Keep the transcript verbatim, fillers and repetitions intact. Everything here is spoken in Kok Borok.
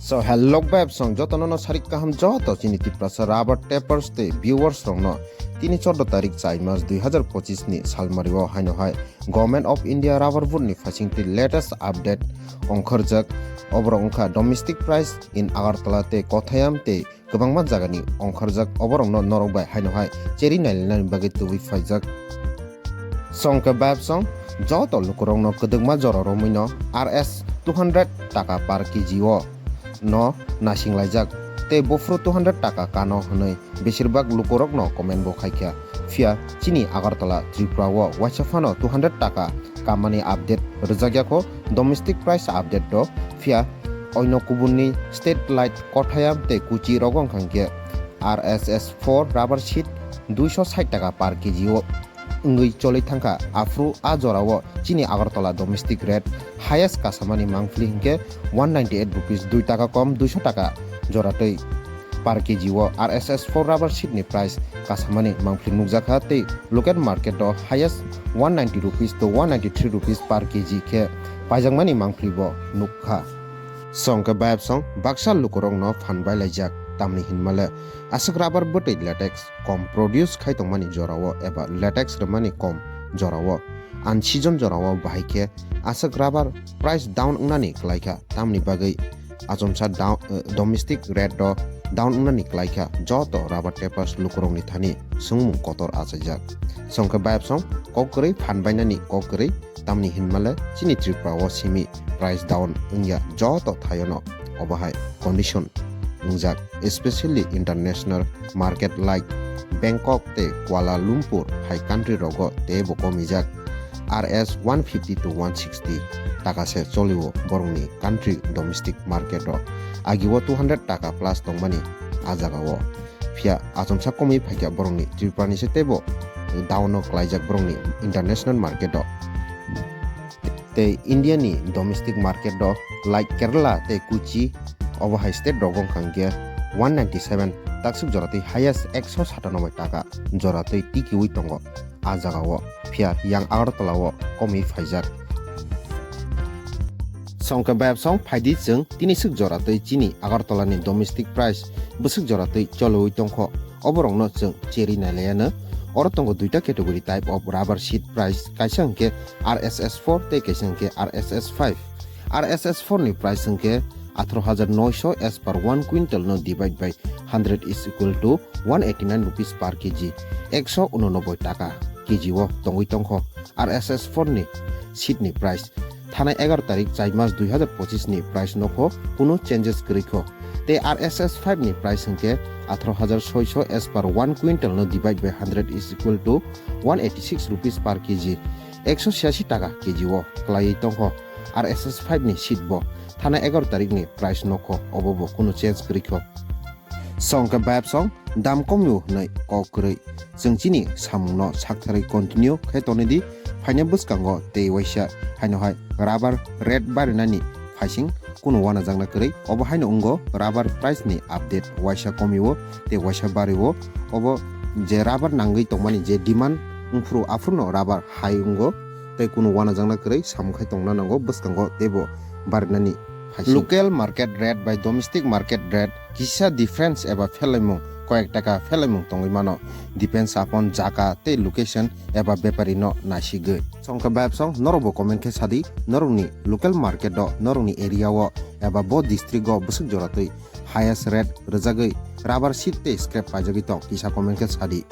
So hello beb song joto no sarik kaham joto chini Tiprasa rubber tapers tei viewers rok no tini chordo tarik chai mas dui hazar pochis ni salmari o haino hai Government of India rubber board ni phaising tei latest update ongkhorjak oborok wngkha domestic price in Agartala tei Kothayam tei kwbangma jagani ongkhorjak oborokno norok bai haino hai cherwi nailainani bagwi tubui phaijak. Songkhe bayapsong joto lukurokno kwdwkma jora romwino R S two hundred taka per K G o no nasing laijak tei buphuru two hundred taka kano hwnwi besirbak lukurokno comment bo khaikha. Phiya chini Agartala Tripura o waisa phano two hundred taka kamani update rwjakya kho domestic price update do. Phiya oino kubunni state like Kothayam tei Kochi rogo wngkha hinkhe R S S four rubber sheet duiso sait taka per K G o wngwi cholwi thangkha. Aphuru a jorao chini Agartala domestic rate highest kasamani mangpili hinkhe one ninety eight rupees, dui taka kom duiso taka joratwi per K G o R S S four rubber sheet ni price kasamani mangpili nukjakha tei local market o highest one ninety rupees to one ninety three rupees per K G khe paijakmani mangpili bo nukha. Songkhe bayapsong baksa lukurokno phan bai laijak, tamni hinmale aswk rubber bwtwi latex kom produce khai tongmani jorao eba latex rwmani kom jorao unseason jorao bahai khe aswk rubber price down wngnani kwlaikha, tamni bagwi achomsa down, eh, domestic rate o down wngnani kwlaikha joto rubber tapers lukurokni thani swngmung kotor achaijak. Songkhe bayapsong kok kwrwi phan bainani kok kwrwi, tamni hinmale chini Tripura o simi price down wngya joto thaiono obo hai condition wngjak, especially international market like Bangkok tei Kuala Lumpur hai country rogo teibo komijak. R S one fifty to one sixty taka se cholio borokni country domestic market o, agio two hundred taka plus tongmani a jagao. Phiya achomsa komwi phaikha borokni Tripura ni se teibo down o kwlaijak borokni international market o. Tei India ni domestic market o like Kerala tei Kochi obo hai state rogo wngkha hinkhe one ninety seven takswk joratwi highest ekso satanoboi taka joratwi tikiwi tongo a jagao, phiya yang Agartala o komwi phaijak. Songkhe bayapsong phaidi chwng tini swk joratwi chini Agartala ni domestic price bwswk joratwi choliwi tongkho oborokno chwng cherwi nailaiano. Oro tongo duita category type of rubber sheet price, kaisa hinkhe R S S four tei kaisa hinkhe R S S five. R S S four ni price hinkhe atharo hajar noisho as per one quintal no divide by hundred is equal to one eighty nine rupees per K G, ekso unonoboi taka K G o tongwi tongkho R S S four ni sheet ni price. Thanai egaroh tarik chai mas dui hazar pochis ni price nokho kunu changes kwrwi kho. Tei R S S five ni price hinkhe atharo hajar soisho as per one quintal no divide by hundred is equal to one eighty six rupees per K G, ekso siasi taka K G o kwlaiwi tongkho. R S S five ni sheet bo thanai egaroh tarik ni price nokho, obo bo kunu change kwrwi kho. Songkhe bayapsong dam komio hwnwi kok kwrwi. Chwng chini samungno saktharwi continue khe tonwi di. Phaina bwskango tei waisa haino hai rubber rate barinani phaising kunu wanajakna kwrwi. Obo haino wngo rubber price ni update, waisa komio tei waisa bario. Obo je rubber nangwi tongmani je demand wngphuru, aphuru no rubber hai wngo tei kunu wanajakna kwrwi samung khai tongna nango bwskango teibo barinani phaising. Local market rate bai domestic market rate kisa difference eba phelaimung, koyek taka phelaimung tongwi mano, depends upon jaga tei location eba bepari no naisigwi. Songkhe bayapsong norokbo comment khe sadi, norokni local market o, norokni area o eba bo district o bwswk joratwi highest rate rwjagwi rubber sheet tei scrap paijagwi tong, kisa comment khe sadi.